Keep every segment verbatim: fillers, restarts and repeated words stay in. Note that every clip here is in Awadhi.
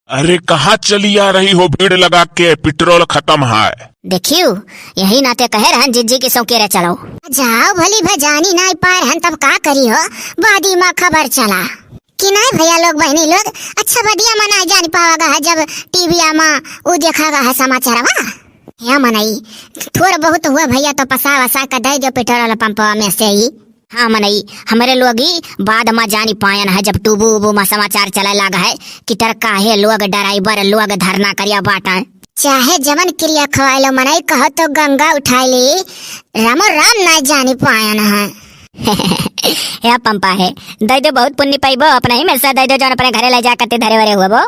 अरे, कहाँ चली आ रही हो भीड़ लगा के? पेट्रोल खतम है। देखियो, यही नाते कहे रहन जिज्जी की सौकेरे चलो। जाओ भली भजानी नाई पाए रहन, तब का करी हो? बादी मा खबर चला कि नाई भैया लोग, बहनी लोग, अच्छा बदिया मा नाई जानी पावा गा है, जब टीवीया मा उ देखा गा है समाचारवा। या मनई, थोड़ बहुत हुआ भैया तो पसा वसा के दे दो पेट्रोल पंपवा में से ही। हाँ मनई, हमरे लोग ही बाद मा जानी पायन है, जब टूबू उबू मा समाचार चले लाग है कि तर काहे लोग ड्राइवर लोग धरना करिया बाटा। चाहे जमन क्रिया खवाए लो मनई, कहो तो गंगा उठाए ली, रामो राम ना जानी पायन है। हे पंपा है, दे दो बहुत पुण्य पाइबो, अपने ही में से दे दो जौन अपने घरे ले जा कते धरे वरे हुआ वो।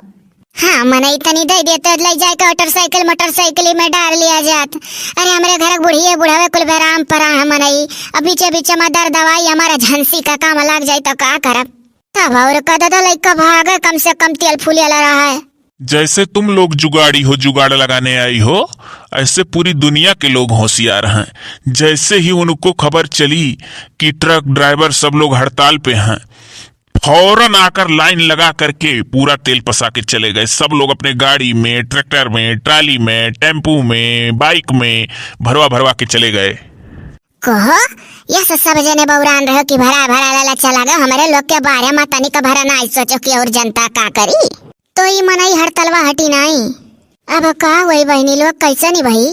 हाँ, मनई तनी दे देते, ले जाए के मोटरसाइकिल, मोटरसाइकिल में डाल लिया जात। अरे, हमरे घर के बुढ़िए बुढ़ावे कुल बेराम परा है मनई। अब बीचे बीचे में दर्द दवाई हमारा झंसी का काम लग जाए तो का करब? तब और का दादा लइका भागे, कम से कम तेल फूले ला रहा है। जैसे तुम लोग जुगाड़ी हो, जुगाड़ लगाने आई हो, ऐसे पूरी दुनिया के लोग होशियार हैं। जैसे ही उनको खबर चली कि ट्रक ड्राइवर सब लोग हड़ताल पे हैं, फौरन आकर लाइन लगा करके पूरा तेल पसा के चले गए। सब लोग अपने गाड़ी में, ट्रैक्टर में, ट्राली में, टेम्पू में, बाइक में भरवा भरवा के चले गए। कहो, यह से सब जने बौरान रहो कि भरा भरा लाला चला गयो। हमरे लोग के बारे में तनिक भरा नाई सोचो कि और जनता का करी। तो ई मनई हड़तलवा हटी नाई। अब का होई बहिनी लोग, कैसे निभाई?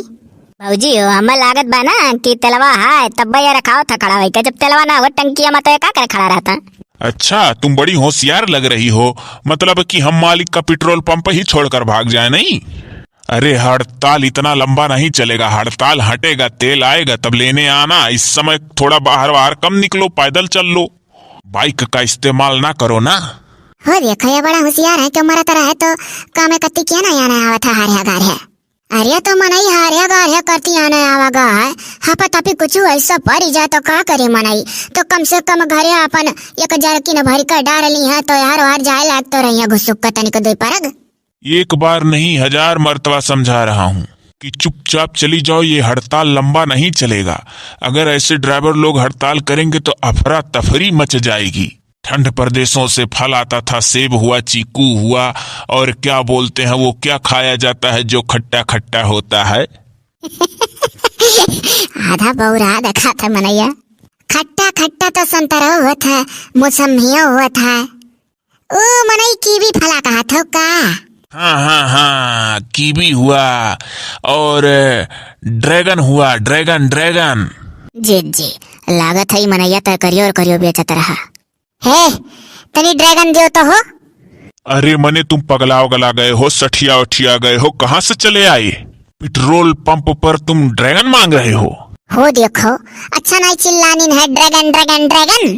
भौजी हो, हमें लागत बा ना कि तेलवा है, तब ये रखाओ था खड़ा होई के। जब तेलवा ना हो टंकिया में तो ये का करे खड़ा रहता? अच्छा, तुम बड़ी होशियार लग रही हो, मतलब कि हम मालिक का पेट्रोल पंप ही छोड़कर भाग जाए नहीं? अरे, हड़ताल इतना लंबा नहीं चलेगा, हड़ताल हटेगा, तेल आएगा तब लेने आना। इस समय थोड़ा बाहर बाहर कम निकलो, पैदल चल लो, बाइक का इस्तेमाल ना करो ना। हो देखो, ये बड़ा होशियार है, क्यों मरत रहे तो काम कत्ती किया ना आना आवत है हारे गारे। अरे तो मनई हारे गारे करती आने आवा गा है, हपा तपी कुछ ऐसा पड़ी जाए तो का करे मनई? तो कम से कम घरे अपन एक जरकिन भर के डाल ली है तो यार वार जाए लाग तो रही है घुसुक का तनिक दे परग। एक बार नहीं, हजार मर्तबा समझा रहा हूँ कि चुपचाप चली जाओ, ये हड़ताल लंबा नहीं चलेगा। अगर ऐसे ड्राइवर लोग हड़ताल करेंगे तो अफरा तफरी मच जाएगी। ठंड प्रदेशों से फल आता था, सेब हुआ, चीकू हुआ, और क्या बोलते हैं वो, क्या खाया जाता है जो खट्टा खट्टा होता है? आधा बौरा देखा था मनैया। खट्टा खट्टा तो संतरा हुआ था, मौसमिया हुआ था। ओ मनई, कीवी फला कहा था का? हाँ, हाँ, हाँ, कीवी हुआ और ड्रैगन हुआ, ड्रैगन, ड्रैगन। जी, जी, लागत है ई मनैया त करियो और करियो बेचत रहा। हे, तनी ड्रैगन दियो तो हो। अरे मने, तुम पगला उगला गए हो, सठिया उठिया गए हो, कहाँ से चले आए? पेट्रोल पंप पर तुम ड्रैगन मांग रहे हो? हो देखो, अच्छा नहीं चिल्लानी है, ड्रैगन, ड्रैगन, ड्रैगन।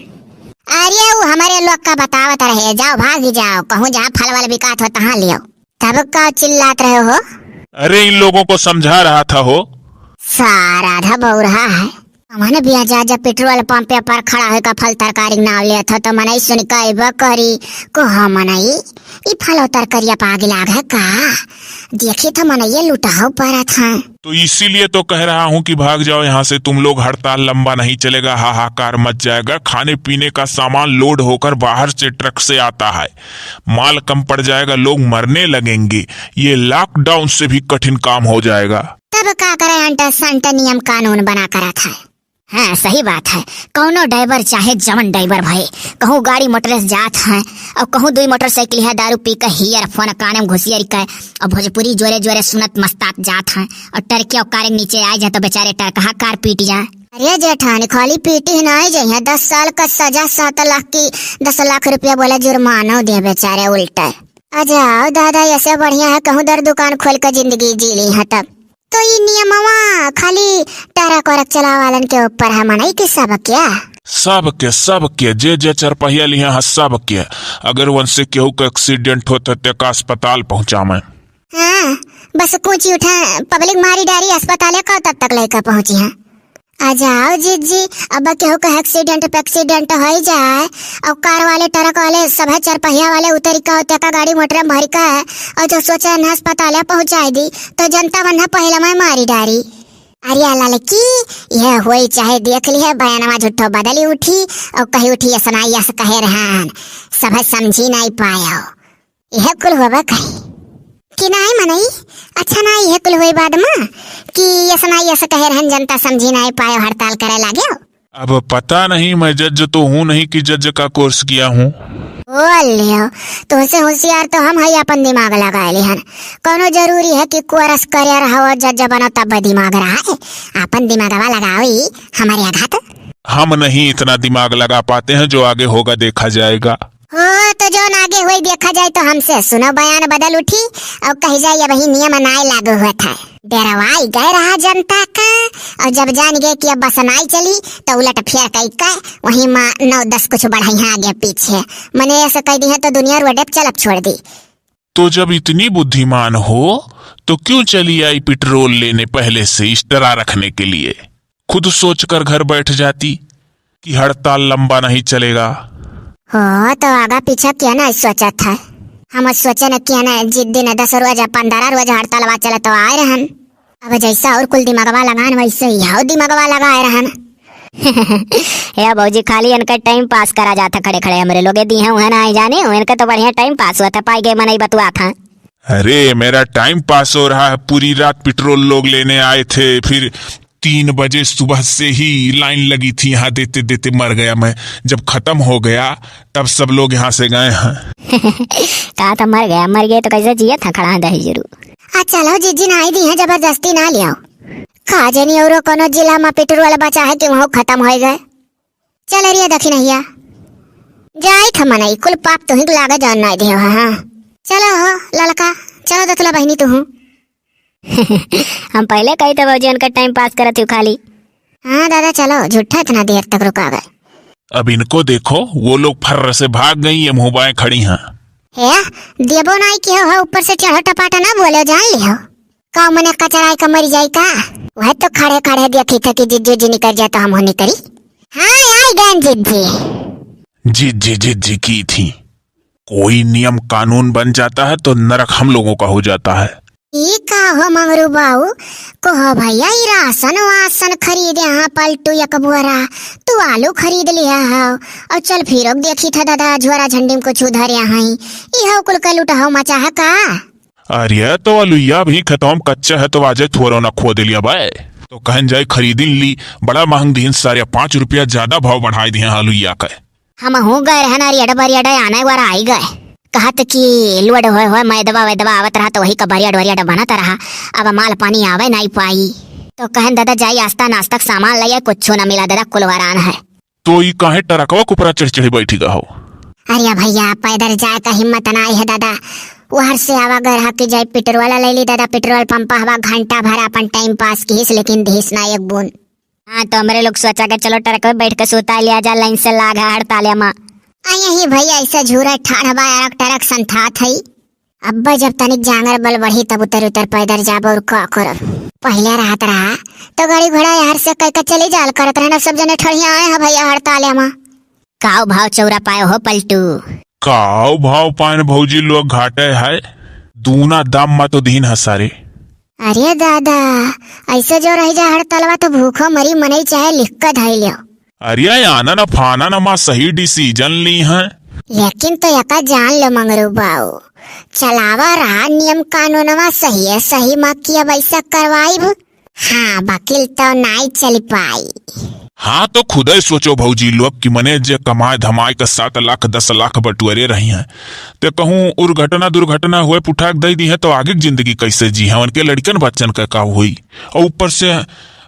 अरे वो हमारे लोग का बतावत रहे, जाओ भाग ही जाओ, कहूँ जहाँ फल वल बिकात हो तहाँ लियो। तब का चिल्लात रहे हो? अरे इन लोगों को समझा रहा था हो। सारा धा बौरहा है। हमन बिया जा, जा पेट्रोल पंप पे पर खड़ा होकर फल तरकारी के नाव लेत हो तो मनई सुन के अइबो करी। को हो मनई, ई फल तरकारिया पागी लाग है का? देखी तो मनई ये लुटाओ परत है। तो इसीलिए तो कह रहा हूँ कि भाग जाओ यहाँ से तुम लोग, हड़ताल लंबा नहीं चलेगा, हाहाकार मच जाएगा। खाने पीने का सामान लोड होकर बाहर से ट्रक से आता है, माल कम पड़ जाएगा, लोग मरने लगेंगे। ये लॉकडाउन से भी कठिन काम हो जाएगा। तब का करे, अंट संट नियम कानून बना करत है। हाँ, सही बात है। कौनो ड्राइवर चाहे जवन ड्राइवर भए, कहूँ गाड़ी मोटर से जात है और कहूँ दुई मोटरसाइकिल है, दारू पी के ईयरफोन काने में घुसियर के और भोजपुरी जोरे जोरे सुनत मस्तात जात है और टरके और कार के नीचे आ जाए तो बेचारे टरकहा कार पीट जाए। अरे जेठानी, खाली पीटी ही नहीं जाइए, दस साल का सजा, सात लाख की, दस लाख रुपया बोला जुर्माना दे बेचारे उल्टा। आ जाओ दादा, ऐसे बढ़िया है कहूँ दर दुकान खोल के जिंदगी जी ली है तब। तो ई नियमवा खाली ट्रक वरक चलावे वालन के ऊपर है, मनई कि सबके? सबके, सबके, जे जे चरपहिया लिहे हैं सबके। अगर उनसे केहू के एक्सीडेंट होत है, तेका अस्पताल पहुँचावे। हाँ, बस कूची उठा, पब्लिक मारी डारी अस्पताले का तब तक लइका पहुँची है। आ जाओ जीजी, अब केहू का एक्सीडेंट पैक्सीडेंट होई जाए और कार वाले, ट्रक वाले, सब चरपहिया वाले उतरी का होते का गाड़ी मोटर में भरी का है और जो सोचे ना अस्पताल पहुँचाई दी तो जनता वन्ना पहले में मारी डारी। अरे ललकी, यह होई चाहे देख लिहे, बयानवा झूठो बदली उठी और कही उठी ऐसा ना यस कहे रहन, सब समझी नहीं पायो। यह कुल होबे करी। कि नाहीं मनई, अच्छा नाहीं है कुल होई बाद मा कि यस नाहीं यस कहे रहन, जनता समझी नाहीं पायो, हड़ताल करे लाग्यो। अब पता नहीं, मैं जज तो हूँ नहीं कि जज का कोर्स किया हूँ। ओ लियो, तोहसे होशियार तो हम है, अपन दिमाग लगाए लिहन। कौनो जरूरी है कि कोर्स करे रहो जज बनो तब दिमाग रहा है? अपन दिमागवा लगाओ ई हमारे आघात। हम नहीं इतना दिमाग लगा पाते हैं, जो आगे होगा देखा जाएगा। हो, तो जौन आगे होई देखा जाए, तो हमसे सुनो, बयान बदल उठी और कही जाए, अब ही नियम नाय लागू होत है। डरवाई गए रहा जनता का, और जब जान गए कि अब बस नाय चली, तो उलट फेर कई का वहीं मा नौ दस कुछ बढ़ाई आगे पीछे। मने ऐसे कह दी है तो दुनिया रोडे पे चलब छोड़ दी। तो जब इतनी बुद्धिमान हो, तो क्यों चली आई पेट्रोल लेने पहले से इस तरह रखने के लिए? खुद सोचकर घर बैठ जाती कि हड़ताल लंबा नहीं चलेगा। हो, तो आगा पीछा क्या ना सोचत है। हम सोचे न क्या ना, जिस दिन दस रोज, पंद्रह रोज हड़तालवा चले तो आए रहन। अब जैसा और कुल दिमागवा लगान, वैसे यहो दिमागवा लगाए रहन। हे भौजी, खाली इनका टाइम पास करा जात है खड़े खड़े। हमरे लोगे दी हैं, उहे ना आई जाने, इनका तो बढ़िया टाइम पास होत है, पाई गए मनई बतुआत हैं। अरे, मेरा टाइम पास हो रहा है। पूरी रात पेट्रोल लोग लेने आए थे, फिर तीन बजे सुबह से ही लाइन लगी थी, यहाँ देते देते मर गया मैं। जब खत्म हो गया, तब सब लोग यहाँ से गए हैं। कहा था मर गया, मर गए तो कैसे जिया था खड़ा है दही जरू। आ चलो जिज्जी, नाई दी है, जबरदस्ती ना लियाओ। का जानी औरो कोनो जिला में पेट्रोल बचा है कि वहाँ खत्म हो गए। चल अरिया दखिनहिया, जाई था मनई, कुल पाप तुही के लागे जौन नाई दियो है, हाँ। चलो हो ललका, चलो दतला बहिनी तुहू। हम पहले कही थे भौजी, इनका टाइम पास करत हूँ खाली। हाँ दादा, चलो, झूठा इतना देर तक रुका गए। अब इनको देखो, वो लोग फर्र से भाग गई, ये मुँह बाएं खड़ी हैं। हे, देबो नाई के हो, ऊपर से चढ़ो टपाटा ना बोले, जान लियो। का मने कचराई का मरी जाई का? वह तो खड़े खड़े देखी थे कि जिज्जू जी निकल जाए तो हम हो निकली। हाँ, आई गए जिज्जी। जिज्जी, जिज्जी की थी। कोई नियम कानून बन जाता है तो नरक हम लोगों का हो जाता है। ई का हो मंगरू बाऊ, कहो भैया, ई राशन वासन खरीदे हाँ पलटू एक बोरा, तू आलू खरीद लिया हो, और चल फिरो देखी था दादा, झोरा झंडी में कुछ उधर यहाँ ही, ई हो कुल के लुटहो मचा है का? अरे तो अलुइया अभी खतम कच्चा है, तो आजे थोरो ना खोद लिया बाय, तो कहन जाए खरीदिन ली, बड़ा महंग दिहन सारे, पाँच रुपया ज्यादा भाव बढ़ाई दिहे अलुइया का। हमहू गए रहन, अरियड बरियड आने वाला आई गए। कहत कि लोड होए होए मैदवा वैदवा आवत रहा, तो वही का बरियड वरियड बनत रहा। अब माल पानी आवे नाई पाई, तो कहन दादा जाई आस्ता नास्ता के सामान लइए, कुछ ना मिला दादा, कुल वरान है। तो ई काहे टरकवा के ऊपरा चढ़ चढ़ी बैठी गा हो? अरे भैया, पैदल जाए का हिम्मत नाई है दादा। उहर से आवा गए रहा कि जाई पेट्रोल ले ली दादा, पेट्रोल पंप हवा घंटा भर अपन टाइम पास किहिस, लेकिन दिहिस ना एक बूंद। हाँ, तो हमरे लोग सोचा के चलो ट्रक में बैठ के सुता लिया जा, लाइन से लाग है हड़तालिया मा। आ यही भैया ऐसे झूरा ठाढ़ बा यार, ट्रक संथात है। अब्बा जब तनिक जांगर बल बढ़ी तब उतर उतर पैदल जाब और का करब। पहले रहत रहा तो गाड़ी घोड़ा यार से कह के चली जाल करत रहन, अब सब जने ठड़िया आए हैं भैया हड़तालिया मा। काव भाव चौरा पाए हो पलटू? काव भाव पान भौजी लोग घाटे है, दूना दाम मा तो दीन है सारे। अरे दादा, ऐसे जो रह जा हड़तालवा तो भूखो मरी मनई चाहे लिख के धई लियो। अरे आना न फाना न मा सही डिसीजन ली हैं। लेकिन तो यका जान लो मंगरू बाऊ, चलावा रहा नियम कानूनवा सही है, सही मा किया वैसा करवाइब। हाँ, वकील तो नाई चल पाई। हाँ, तो खुदे सोचो भौजी लोग कि मने जे कमाए धमाए के सात लाख दस लाख बटुअरे रही हैं, ते कहूँ उर्घटना दुर्घटना हुए पुठाक दे दी है, तो आगे की जिंदगी कैसे जी है? उनके लड़कन बच्चन का का हुई? और ऊपर से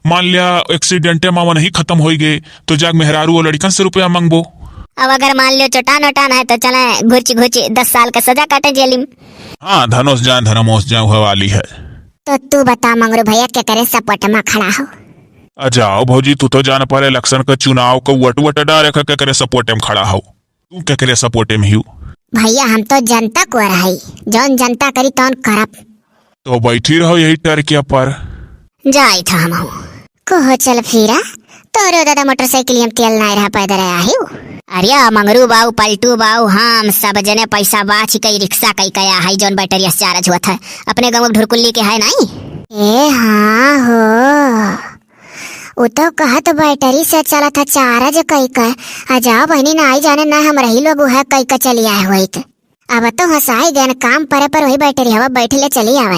मान लिया एक्सीडेंटे मा वही खत्म हो गए, तो जाग मेहरारू और लड़कन से रुपया मांगबो। अब अगर मान लियो चोटान ओटान है, तो चले घुच घुच दस साल का सजा काटे जेल में। हाँ, धनुष जान धर्मोस जान हुआ वाली है। तो तू बता मंगरू भैया, केकरे सपोर्ट में खड़ा हो? आ जाओ भौजी, तू तो जान पर इलेक्शन के चुनाव को वोट वोट डारे के केकरे सपोर्ट में खड़ा हो। तू केकरे सपोर्ट में हियो? भैया, हम तो जनता को रही, जौन जनता करी तौन करब। तो बैठी रहो यही टरकिया पर। जाई था हम। कहो चल फिरा, तोरो दादा मोटरसाइकिल में तेल नाय रहा, पैदल आया हियो। अरे मंगरू बाऊ, पलटू बाऊ, हम सब जने पैसा बाच के रिक्शा कई कया है, जौन बैटरी से चार्ज होत है, अपने गाँव के ढुरकुल्ली के है नाई। ए हाँ हो, उ तो कहत बैटरी से चलत है चार्ज कई के। आ जाओ बहिनी, नाई जाने ना हम रही लोग उहे कई के चली आए होइत। अब तो हंसाई देन, काम परे पर वही बैटरी हवा बैठ ले चली आवे।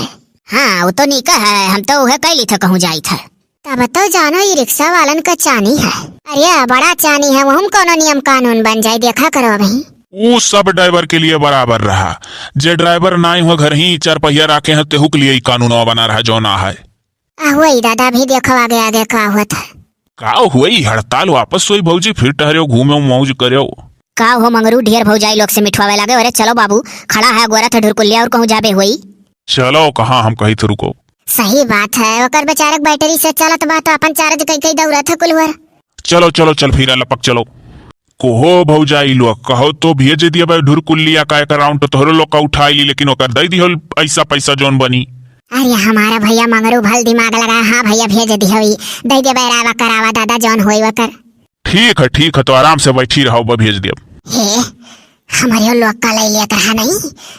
हाँ, वो तो नीका है, हम तो उहे कैली थे कहूँ जाई थे। तब तो जानो ई रिक्शा वालन का चानी है। अरे बड़ा चानी है, वहम कौनो नियम कानून बन जाई, देखा करो अभी। ऊ सब ड्राइवर के लिए बराबर रहा। जे ड्राइवर नाई हुआ घर ही चार पहिया राखे हैं, तेहू के लिए ई कानूनवा बना रहा जौना है। आ हुई दादा, अभी देखो आगे आगे का होत है। का हुई, हड़ताल वापस हुई भौजी, फिर टहरेउ, घूमेउ, मौज करेउ। का हो मंगरू, ढेर भौजाई लोग से मिठवावे लागे। अरे चलो बाबू, खड़ा है गोरा था ढुरकुलिया, और कहूँ जाबे हुई। चलो, कहाँ हम कही थे रुको। सही बात है, ओकर बेचारे के बैटरी से चलत बा तो अपन चार्ज कई कई दौड़त है कुलवर। चलो चलो चल, फिर लपक चलो। कोहो भौजाई लोग, कहो तो भेज दिया भाई ढुरकुलिया का एक राउंड तो तोहरो लोग का उठाई ली, लेकिन ओकर दे दियो ऐसा पैसा जौन बनी। अरे हमारा भैया मंगरू भल दिमाग लगा, हाँ भैया भेज दियो, ई दे दे बैरावा करावा दादा जौन होई वकर। ठीक है, ठीक है, तो आराम से बैठी रहो, ब-, भेज दियो। हे, हमारे लोग का ले लिया तरह नहीं,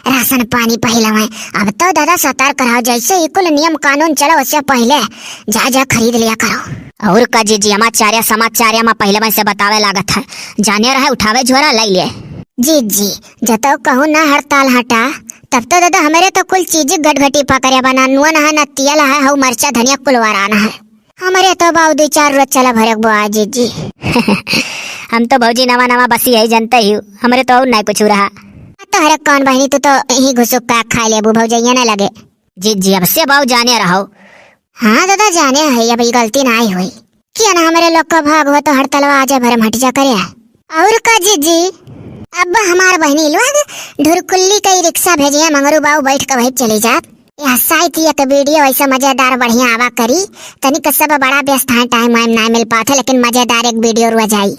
राशन पानी पहले में। अब तो दादा सतर्क रहो, जैसे ही कुल नियम कानून चलो उससे पहले जा जा खरीद लिया करो। और का जीजी, समाचार या समाचार या में पहले में से बतावे लागत है, जाने रहे उठावे झोरा ले लिए। जीजी, जतौ कहूँ ना हड़ताल हटा, तब तो दादा हमारे तो कुल चीज घटघटी पकड़े बना, नून है ना तेल है, हऊ मरचा धनिया कुल वरान है। हमरे तो बाऊ दुई चार रोज चला भरे के बा जीजी। हम तो भौजी नवा नवा बसी है, जनते ही हो, हमरे तो और नहीं कुछ रहा। तो हरे कौन बहनी, तू तो यही घुसुक का खा लेबू भौजैया ना लगे। जीजी, अब से बाऊ जाने रहो। हाँ दादा जाने है, अब ई गलती ना आई हुई। किया ना हमरे लोग का भाग हो तो हड़तलवा आजे भरे में हट जा करे। और का जीजी, अब हमार बहनी लोग ढुरकुल्ली कई रिक्शा भेजिया, मंगरू बाऊ बैठ के वही चली जात। यह साइत एक वीडियो ऐसा मजेदार बढ़िया आवा करी, तनिक सब बड़ा व्यस्त हैं, टाइम वाइम ना मिल पात है, लेकिन मजेदार एक वीडियो रुआ जाई।